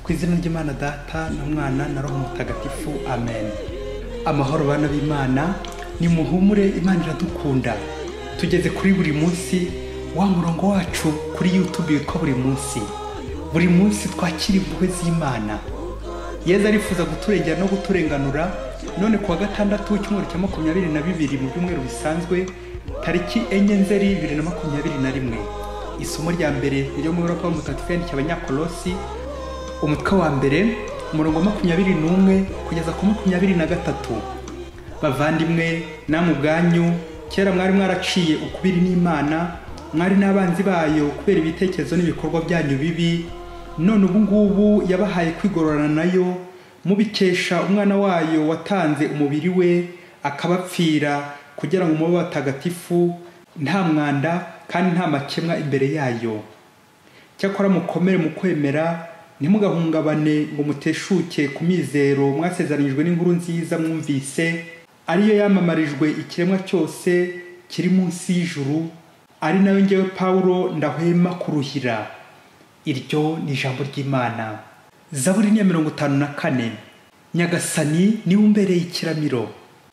Ku izina ry'Imana Data na Mwana na Roho Mutagatifu, amen. Amahoro bana b'Imana, nimuhumure, Imana iradukunda. Tugeze kuri buri munsi wa murongo wacu kuri YouTube witwa buri munsi. Buri munsi twakira impuhwe z'Imana. Yezu arifuza kuturengera no kuturenganura. None kuwa gatandatu w'icyumweru cya 22 mu byumweru bisanzwe, tariki 4 Nzeri 2021. Isomo rya mbere ryo mu Ibaruwa Mutagatifu yandikiye Abanyakolosi, umutwe wa mbere, umurongo 21 kugeza ku 23. Bavandimwe, namwe ubwanyu kera mwari mwaraciye ukubiri n'Imana, mwari n'abanzi bayo kubera ibitekerezo n'ibikorwa byanyu bibi. None ubu ngubu yabahaye kwigororana nayo, mubikesha umwana wayo watanze umubiri we akabapfira, kugira ngo mube batagatifu, nta mwanda kandi nta makemwa imbere yayo. Cyakora mukomere mu kwemera, ntimugahungabane ngo muteshuke ku mizero mwasezeranyijwe n'inkuru nziza mwumvise, ariyo yamamarijwe ikiremwa cyose kiri munsi y'ijuru, ari nayo ngewe Pawulo ndahwema kuruhira. Iryo ni ijambo ry'Imana. Zaburi ni ya 54. Nyagasani niwe umbereye ikiramiro.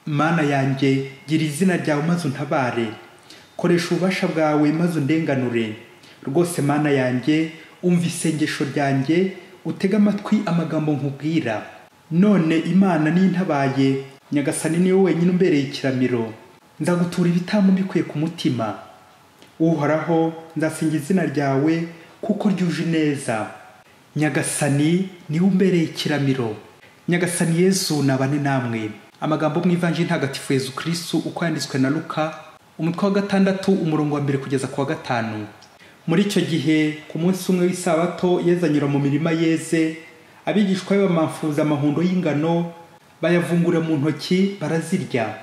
Mana yanjye, gira izina ryawe maze untabare. Koresha ububasha bwawe maze undenganure. Rwose Mana yanjye, umva isengesho ryanjye, utege amatwi amagambo nkubwira. None Imana nintabaye, Nyagasani niwe wenyine umbereye ikiramiro. Nzagutura ibitambo mbikuye ku mutima. Uhoraho, nzasingiza izina ryawe kuko ryuje neza. Nyagasani niwe umbereye ikiramiro. Nyagasani Yezu nabane namwe. Amagambo mu Ivanjiri Ntagatifu Yezu Kristu uko yanditswe na Luka, umutwe wa 6 umurongo wa 1 kugeza ku wa 5. Muri icyo gihe ku munsi umwe w'isabato, Yezu anyura mu mirima yeze, abigishwa be bamamfuza amahundo y'ingano, bayavungura mu ntoki barazirya.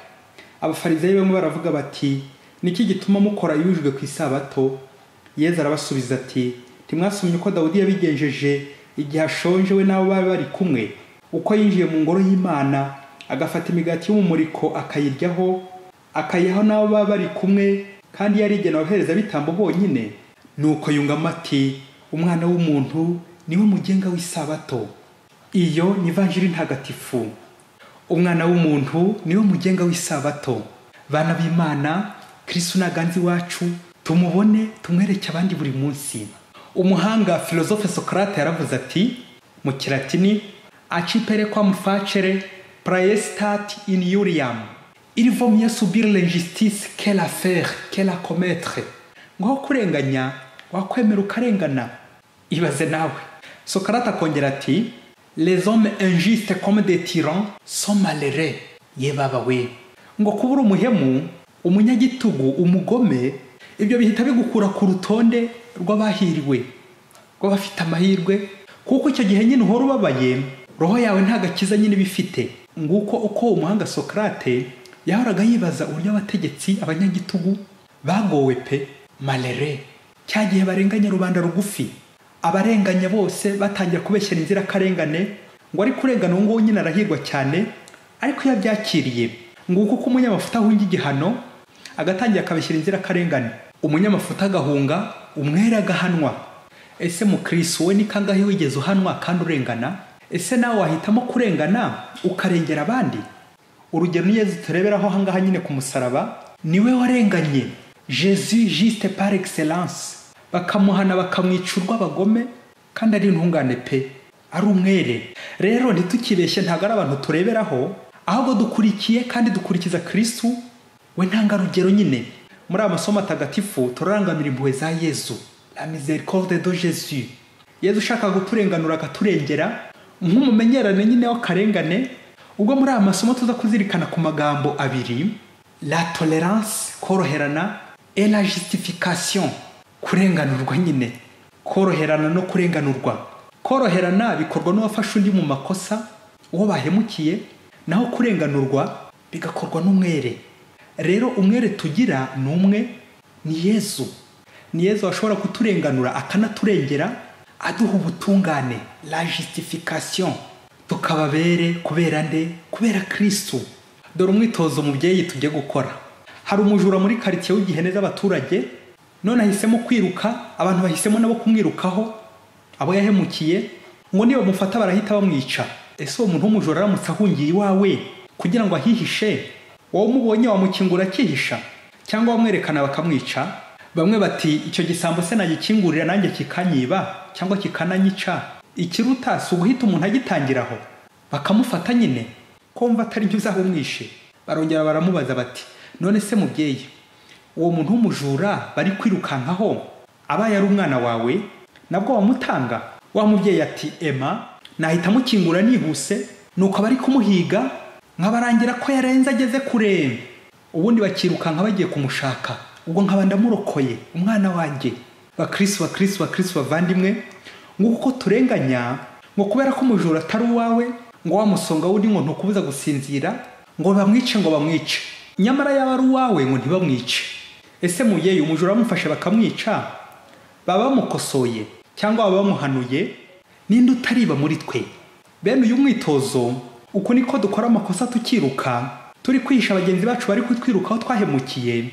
Abafarisayo bamwe baravuga bati, niki gituma mukora ibibujijwe ku isabato? Yezu arabasubiza ati, ntimwasomye uko Dawudi yabigenjeje igihe ashonje we n'abo bari bari kumwe, uko yinjiye mu ngoro y'Imana agafata imigati y'umumuriko akayiryaho, akayiha n'abo baba bari kumwe, kandi yarigenewe abaherezabitambo bonyine. Nuko yungamo ati, umwana w'umuntu niwe mugenga w'isabato. Iyo ni Ivanjiri Ntagatifu. Umwana w'umuntu niwe mugenga w'isabato. Bana b'Imana, Kristu naganze iwacu, tumubone tumwereke abandi buri munsi. Umuhanga filozofe Socrate yaravuze ati mu Kilatini, accipere quam facere praestat in iuriam. Il vaut mieux subir l'injustice que la faire, que la commettre. Ngo kurenganya wakwemera ukarengana. Ibaze nawe. Socrate akongera ati, les hommes injustes comme des tyrans sont malheureux. Ye baba we. Ngo kubura umuhemu, umunyagitugu, umugome, ibyo bihita bigukura ku rutonde rw'abahiriwe, rw'abafite amahirwe, kuko icyo gihe nyine uhora ubabaye, roho yawe nta gakiza nyine bifite. Nguko uko umuhanga Socrate yahoraga yibaza uburyo abategetsi, abanyagitugu bagowe pe, malheureux, cya gihe barenganya rubanda rugufi, abarenganya bose batangira kubeshyera inzirakarengane, ngo ari kurengana uwo nguwo nyine arahirwa cyane, ariko iyo abyakiriye. Nguko uko umunyamafuta ahunga igihano, agatangira akabeshyera inzirakarengane, umunyamafuta agahunga, umwere agahanwa. Ese mukristo we ni kangahe wigeze uhanwa kandi urengana? Ese nawe wahitamo kurengana ukarengera abandi? Urugero ni Yezu tureberaho ahangaha nyine ku musaraba, niwe warenganye, Jésus juste par excellence. Bakamuhana bakamwica urw'abagome, kandi ari intungane pe, ari umwere. Rero ntitukibeshye, ntabwo ari abantu tureberaho, ahubwo dukurikiye kandi dukurikiza Kristu we ntangarugero nyine. Muri aya masomo atagatifu turarangamira impuhwe za Yezu, la miséricorde de Jésus. Yezu ushaka kuturenganura akaturengera nk'umumenyerane nyine w'akarengane. Ubwo muri aya masomo tuza kuzirikana ku magambo abiri, la tolérance, koroherana, et la justification, kurenganurwa nyine. Koroherana no kurenganurwa. Koroherana bikorwa n'uwafashe undi mu makosa, uwo bahemukiye, naho kurenganurwa bigakorwa n'umwere. Rero umwere tugira ni umwe, ni Yezu. Ni Yezu ashobora kuturenganura akanaturengera, aduha ubutungane, la justification, tukababere kubera nde? Kubera Kristu. Dore umwitozo mubyeyi tujye gukora. Hari umujura muri quartier w'igihene z'abaturage, none ahisemo kwiruka, abantu bahisemo nabo kumwirukaho, abo yahemukiye. Ngo niba bamufata barahita bamwica. Ese uwo muntu w'umujura aramutse ahungiye iwawe kugira ngo ahihishe, wowe umubonye wamukingura akihisha cyangwa wamwerekana bakamwica? Bamwe bati icyo gisambo se nagikingurira nanjye kikanyiba cyangwa kikananyica, ikiruta si uguhita umuntu agitangiraho bakamufata nyine, ko wumva atari njye uzaba umwishe. Barongera baramubaza bati none se mubyeyi, uwo muntu w'umujura bari kwirukankaho abaye ari umwana wawe nabwo wamutanga? Wa mubyeyi ati ema, nahita amukingura nihuse, nuko abari kumuhiga nkabarangira ko yarenze ageze kure, ubundi bakirukanka bagiye kumushaka, ubwo nkaba ndamurokoye umwana wanjye. Bakristo, bakristo, bakristo bavandimwe, nguko uko turenganya ngo kubera ko umujura atari uwawe, ngo wamusonga wundi ngo ntukubuza gusinzira, ngo bamwice, ngo bamwice, nyamara yaba ari uwawe ngo ntibamwice. Ese mubyeyi, umujura bamufashe bakamwica, baba bamukosoye cyangwa baba bamuhanuye? Ninde utariba muri twe? Bene uyu mwitozo, uko niko dukora amakosa tukiruka, turi kwihisha bagenzi bacu bari kutwirukaho twahemukiye,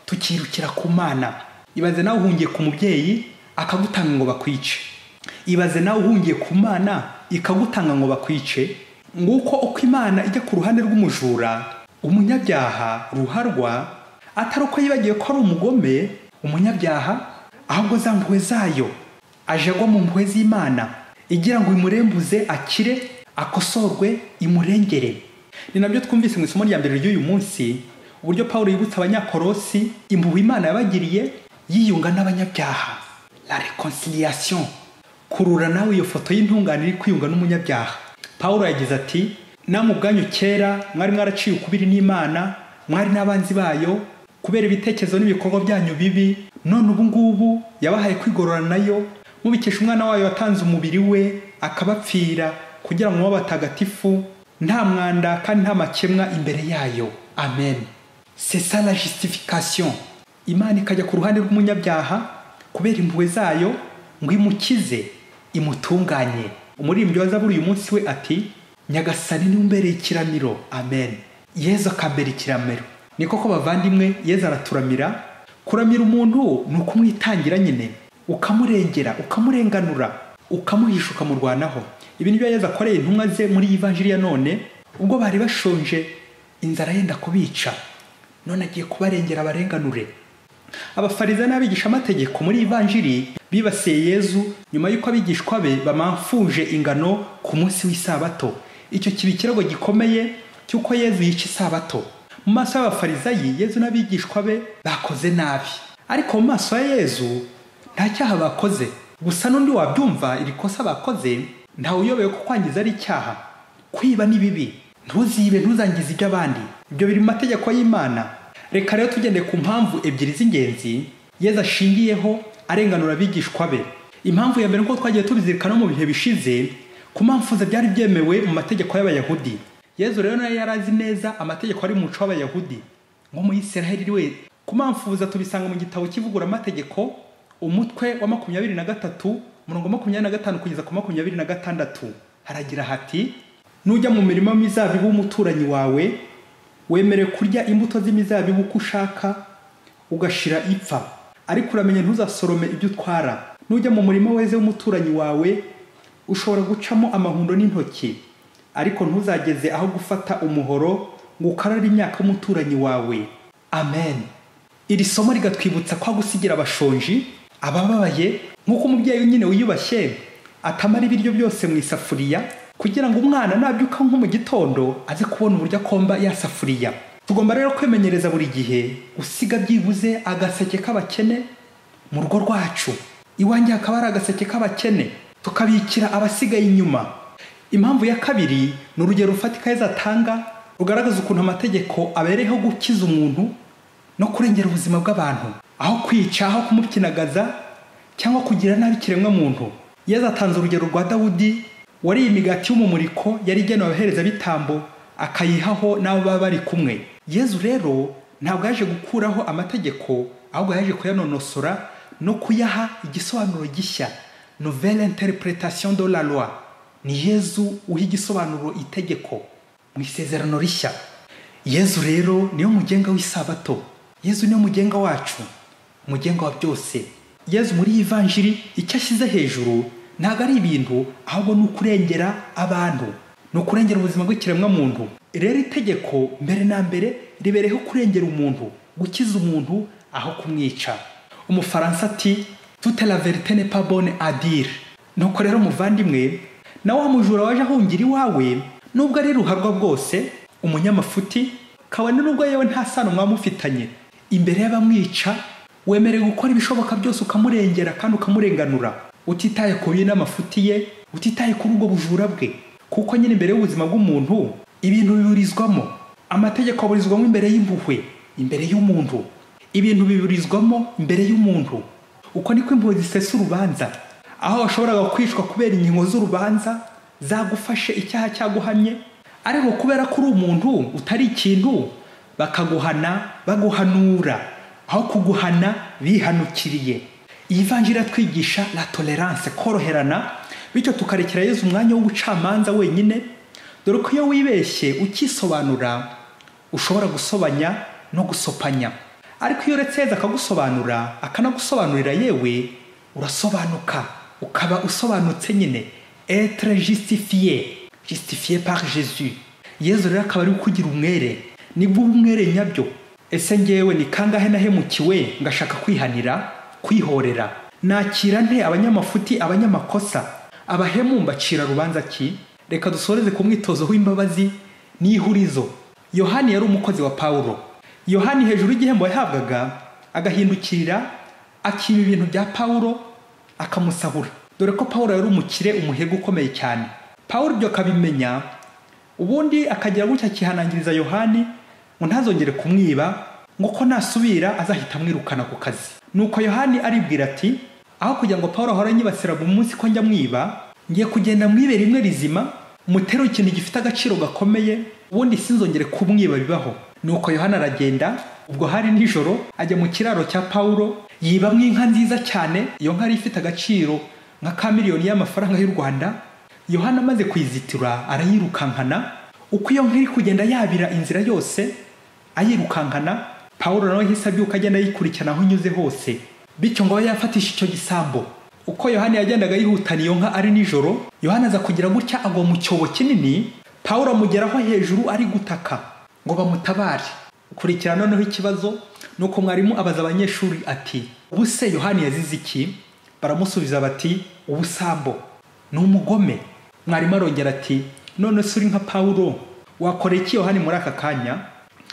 tukirukira ku Mana. Ibaze nawe uhungiye ku mubyeyi akagutanga ngo bakwice. Ibaze nawe uhungiye ku Mana ikagutanga ngo bakwice. Nguko uko Imana ijya ku ruhande rw'umujura, umunyabyaha ruharwa, atari uko yibagiwe ko ari umugome, umunyabyaha, ahubwo za mpuhwe zayo aje agwa mu mpuhwe z'Imana igira ngo imurembuze akire, akosorwe, imurengere. Ni nabyo twumvise mu isomo rya mbere ry'uyu munsi, uburyo Pawulo yibutsa Abanyakolosi impuhwe Imana yabagiriye yiyunga n'abanyabyaha, la reconciliation. Kurura nawe iyo foto y'intungane iri kwiyunga n'umunyabyaha. Pawulo yagize ati namwe ubwanyu kera mwari mwaraciye ukubiri n'Imana, mwari n'abanzi bayo kubera ibitekerezo n'ibikorwa byanyu bibi, none ubu ngubu yabahaye kwigorora nayo mubikesha umwana wayo watanze umubiri we akabapfira kugira ngo mube abatagatifu, nta mwanda kandi nta makemwa imbere yayo. Amen. C'est ça la justification. Imana ikajya ku ruhande rw'umunyabyaha kubera impuhwe zayo ngo imukize, imutunganye. Umuririmbyi wa Zaburi uyu munsi we ati Nyagasani niwe umbereye ikiramiro. Amen. Yezu akambera ikiramiro. Ni koko bavandimwe, Yezu araturamira. Kuramira umuntu ni ukumwitangira nyine, ukamurengera, ukamurenganura, ukamuhisha, ukamurwanaho. Ibi nibyo Yezu akoreye intumwa ze muri Ivanjiri ya none, ubwo bari bashonje inzara yenda kubica, none agiye kubarengera abarenganure. Abafarisayo n'abigishamategeko muri Ivanjiri bibasiye Yezu nyuma y'uko abigishwa be bamamfuje ingano ku munsi w'isabato. Icyo kiba ikirego gikomeye cy'uko Yezu yica isabato. Mu maso y'abafarisayi, Yezu n'abigishwa be bakoze nabi, ariko mu maso ya Yezu nta cyaha bakoze. Gusa n'undi wabyumva iri kosa bakoze, ntawe uyobewe ko kwangiza ari icyaha. Kwiba ni bibi, ntuzibe, ntuzangize iby'abandi, ibyo biri mu mategeko y'Imana. Reka rero tugende ku mpamvu ebyiri z'ingenzi Yezu ashingiyeho arenganura abigishwa be. Impamvu ya mbere, nk'uko twagiye tubizirikana mu bihe bishize, kumamfuza byari byemewe mu mategeko y'Abayahudi. Yezu rero nawe yari azi neza amategeko ari mu muco w'Abayahudi nko mu Isiraheli we. Kumamfuza tubisanga mu gitabo cy'ivuguramategeko, umutwe wa 23 umurongo 25 kugeza ku 26. Haragira hati nujya mu mirima y'imizabibu w'umuturanyi wawe, wemerewe kurya imbuto z'imizabibu uko ushaka, ugashira ipfa, ariko uramenye ntuzasorome ibyo utwara. Nujya mu murima weze w'umuturanyi wawe, ushobora gucamo amahundo n'intoki, ariko ntuzageze aho gufata umuhoro ngo ukarare imyaka y'umuturanyi wawe. Amen. Iri somo rigatwibutsa kwa gusigira abashonji, abababaye, nk'uko umubyeyi nyine wiyubashye atamara ibiryo byose mu isafuriya kugira ngo umwana nabyuka nko mu gitondo aze kubona uburyo akomba ya safuriya. Tugomba rero kwimenyereza buri gihe gusiga byibuze agaseke k'abakene mu rugo rwacu. Iwanjye hakaba hari agaseke k'abakene, tukabikira abasigaye inyuma. Impamvu ya kabiri ni urugero rufatika Yezu atanga rugaragaza ukuntu amategeko abereyeho gukiza umuntu no kurengera ubuzima bw'abantu, aho kwica, aho kumupyinagaza cyangwa kugira nabi ikiremwa muntu. Yezu atanze urugero rwa Dawudi wariye imigati y'umumuriko yari igenewe abaherezabitambo, akayihaho n'abo baba bari kumwe. Yezu rero ntabwo yaje gukuraho amategeko, ahubwo yaje kuyanonosora no kuyaha igisobanuro gishya, nouvelle interprétation de la loi. Ni Yezu uha igisobanuro itegeko mu isezerano rishya. Yezu rero niyo mugenga w'isabato. Yezu niyo mugenga wacu, mugenga wa byose. Yezu muri Ivanjiri icyo ashyize hejuru Ntabwo ari ibintu, ahubwo ni ukurengera abantu, ni ukurengera ubuzima bw'ikiremwamuntu. Rero itegeko mbere na mbere ribereyeho kurengera umuntu, gukiza umuntu aho kumwica. Umufaransa ati toute la vérité n'est pas bonne à dire. Nuko rero muvandimwe, na wa mujura waje ahungira iwawe, nubwo ari ruharwa bwose, umunyamafuti, kabone nubwo yewe nta sano mwamufitanye, imbere y'abamwica wemerewe gukora ibishoboka byose ukamurengera kandi ukamurenganura, utitaye ku bibi n'amafuti ye, utitaye kuri ubwo bujura bwe. Kuko nyine imbere y'ubuzima bw'umuntu ibintu biburizwamo, amategeko aburizwamo imbere y'impuhwe, imbere y'umuntu, ibintu biburizwamo imbere y'umuntu. Uko niko impuhwe zisesa urubanza. Aho washoboraga kwicwa kubera ingingo z'urubanza zagufashe icyaha cyaguhamye, ariko kubera ko uri umuntu utari ikintu, bakaguhana baguhanura aho kuguhana bihanukiriye. Iyi vanjiri iratwigisha la tolerance, koroherana, bityo tukarekera Yezu umwanya w'ubucamanza wenyine. Dore ko iyo wibeshye ukisobanura ushobora gusobanya no gusopanya, ariko iyo uretse Yezu akagusobanura akanagusobanurira, yewe urasobanuka, ukaba usobanutse nyine. Être justifié, justifié par Jésus. Yezu rero akaba ari kugira umwere, nibwo umwere nyabyo. Ese ngewe ni kangahe nahemukiwe ngashaka kwihanira, kwihorera? Nakira nte abanyamafuti, abanyamakosa, abahemu mbacira rubanza ki? Reka dusoreze ku mwitozo w'imbabazi n'ihurizo. Yohani yari umukozi wa Paulo. Yohani hejuru y'igihembo yahabwaga agahindukirira akiba ibintu bya Paulo akamusahura. Dore ko Paulo yari umukire, umuherwe ukomeye cyane. Paulo ibyo akabimenya, ubundi akagira gutya akihanangiriza Yohani ngo ntazongere kumwiba, ngo ko nasubira azahita amwirukana ku kazi. Nuko Yohani aribwira ati aho kugira ngo Paulo ahore anyibasira mu munsi ko njya mwiba, ngiye kugenda mwibe rimwe rizima, mutere ikintu gifite agaciro gakomeye, ubundi sinzongere kumwiba bibaho. Nuko Yohana aragenda, ubwo hari nijoro, ajya mu kiraro cya Paulo, yibamwo inka nziza cyane. Iyo nka yari ifite agaciro nka ka miliyoni y'amafaranga y'u Rwanda. Yohana amaze kuyizitura arayirukankana. Uko iyo nka iri kugenda yabira inzira yose ayirukankana, Paulo nawe yahise abyuka agenda ayikurikirana aho inyuze hose, bityo ngo abe yafatisha icyo gisambo. Uko Yohana yagendaga yihutana iyo nka ari nijoro, Yohana aza kugira gutya agwa mu cyobo kinini. Paulo amugeraho hejuru ari gutaka ngo bamutabare. Ukurikirana noneho ikibazo, nuko mwarimu abaza abanyeshuri ati ubuse Yohani yazize iki? Baramusubiza bati ubusambo, ni umugome. Mwarimu arongera ati none se uri nka Paulo wakora iki Yohani muri aka kanya?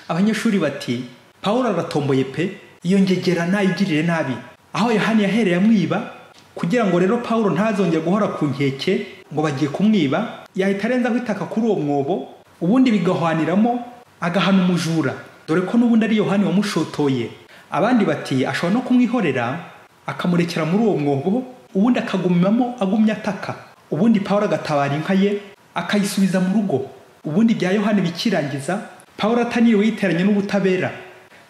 Abanyeshuri bati Paulo aratomboye pe, iyo ngegera nayigirire nabi. Aho Yohani yahereye amwiba, kugira ngo rero Paulo ntazongere guhora ku nkeke ngo bagiye kumwiba, yahita arenzaho itaka kuri uwo mwobo, ubundi bigahwaniramo agahana umujura, dore ko n'ubundi ari Yohani wamushotoye. Abandi bati ashobora no kumwihorera akamurekera muri uwo mwobo, ubundi akagumamo agumya ataka, ubundi Paulo agatabara inka ye akayisubiza mu rugo, ubundi bya Yohani bikirangiza. Paulo ataniriwe yiteranye n'ubutabera,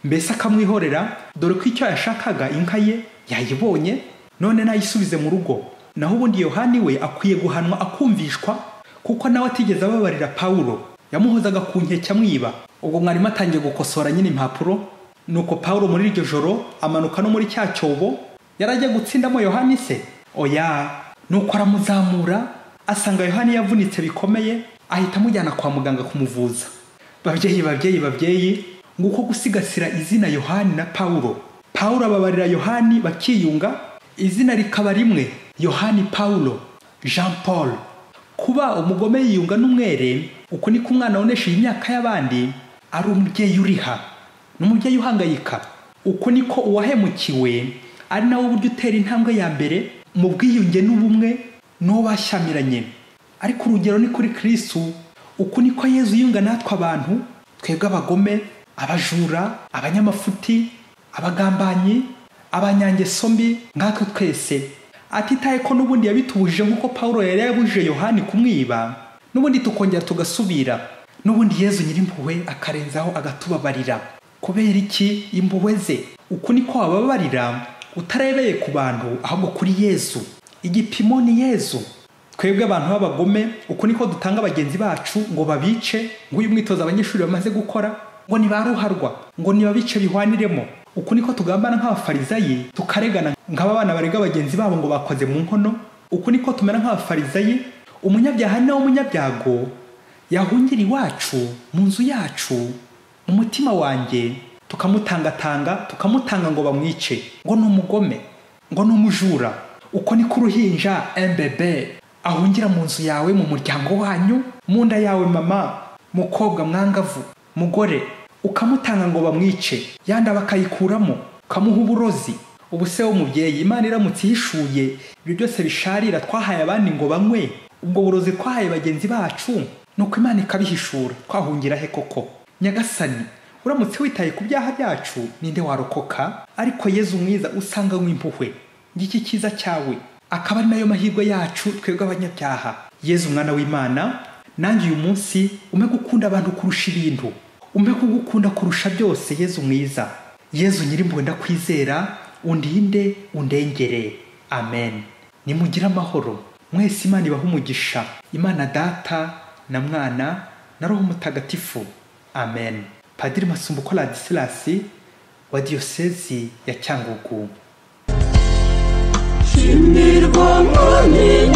mbese akamwihorera, dore ko icyo yashakaga inka ye yayibonye, none nayisubize mu rugo. Naho ubundi Yohani we akwiye guhanwa akumvishwa, kuko nawe atigeze ababarira Paulo, yamuhozaga ku nkeke amwiba. Ubwo mwarimu atangiye gukosora nyine impapuro. Nuko Paulo muri iryo joro amanuka no muri cya cyobo yari agiye gutsindamo Yohani se? Oya. Nuko aramuzamura, asanga Yohani yavunitse bikomeye, ahita amujyana kwa muganga kumuvuza. Babyeyi, babyeyi, babyeyi, nguko gusigasira izina Yohani na Paulo. Paulo ababarira Yohani bakiyunga, izina rikaba rimwe, Yohani Paulo, Jean Paul. Kuba umugome yiyunga n'umwere, uko niko umwana wonesheje imyaka y'abandi ari umubyeyi uriha, n'umubyeyi uhangayika. Uko niko uwahemukiwe ari nawe uburyo utera intambwe ya mbere mu bwiyunge n'ubumwe n'uwo bashyamiranye. Ariko urugero ni kuri Kristu. Uko niko Yezu yiyunga natwe abantu, twebwe abagome, abajura, abanyamafuti, abagambanyi, abanyangeso mbi nkatwe twese, atitaye ko n'ubundi yabitubujije nk'uko Paulo yari yabujije Yohani kumwiba, n'ubundi tukongera tugasubira, n'ubundi Yezu nyirimpuhwe akarenzaho agatubabarira. Kubera iki? Impuhwe ze. Uku niko wababarira utarebeye ku bantu, ahubwo kuri Yezu. Igipimo ni Yezu. Twebwe abantu b'abagome, uku niko dutanga bagenzi bacu ngo babice, ngo uyu mwitozo abanyeshuri bamaze gukora, ngo nibaruharwa, ngo nibabice bihwaniremo. Uku niko tugambana nk'abafarizayi, tukaregana nk'aba bana barega bagenzi babo ngo bakoze mu nkono. Uku niko tumera nk'abafarizayi. Umunyabyaha nawe umunyabyago yahungira iwacu, mu nzu yacu, mu mutima wanjye, tukamutangatanga, tukamutanga ngo bamwice, ngo ni umugome, ngo ni umujura. Uko niko uruhinja mbebe ahungira mu nzu yawe, mu muryango wanyu, mu nda yawe, mama, mukobwa, mwangavu, mugore, ukamutanga ngo bamwice, yanda bakayikuramo, ukamuha uburozi. Ubu se w'umubyeyi, Imana iramutse ihishuye ibyo byose bisharira twahaye abandi ngo banywe, ubwo burozi twahaye bagenzi bacu, nuko Imana ikabihishura, twahungira he koko? Nyagasani, uramutse witaye ku byaha byacu, ninde warokoka? Ariko Yezu mwiza usanga impuhwe, ngiki cyiza cyawe, akaba ari nayo mahirwe yacu twebwe abanyabyaha. Yezu mwana w'Imana, nanjye uyu munsi umpe gukunda abantu kurusha ibintu, umpe kugukunda kurusha byose. Yezu mwiza, Yezu nyirimpuhwe, ndakwizera, undinde, undengere. Amen. Nimugire amahoro mwese, Imana ibahe umugisha, Imana Data na Mwana na Roho Mutagatifu. Amen. Padiri Masumbuko Ladislas wa Diyosezi ya Cyangugu. Shimirwa Mwami.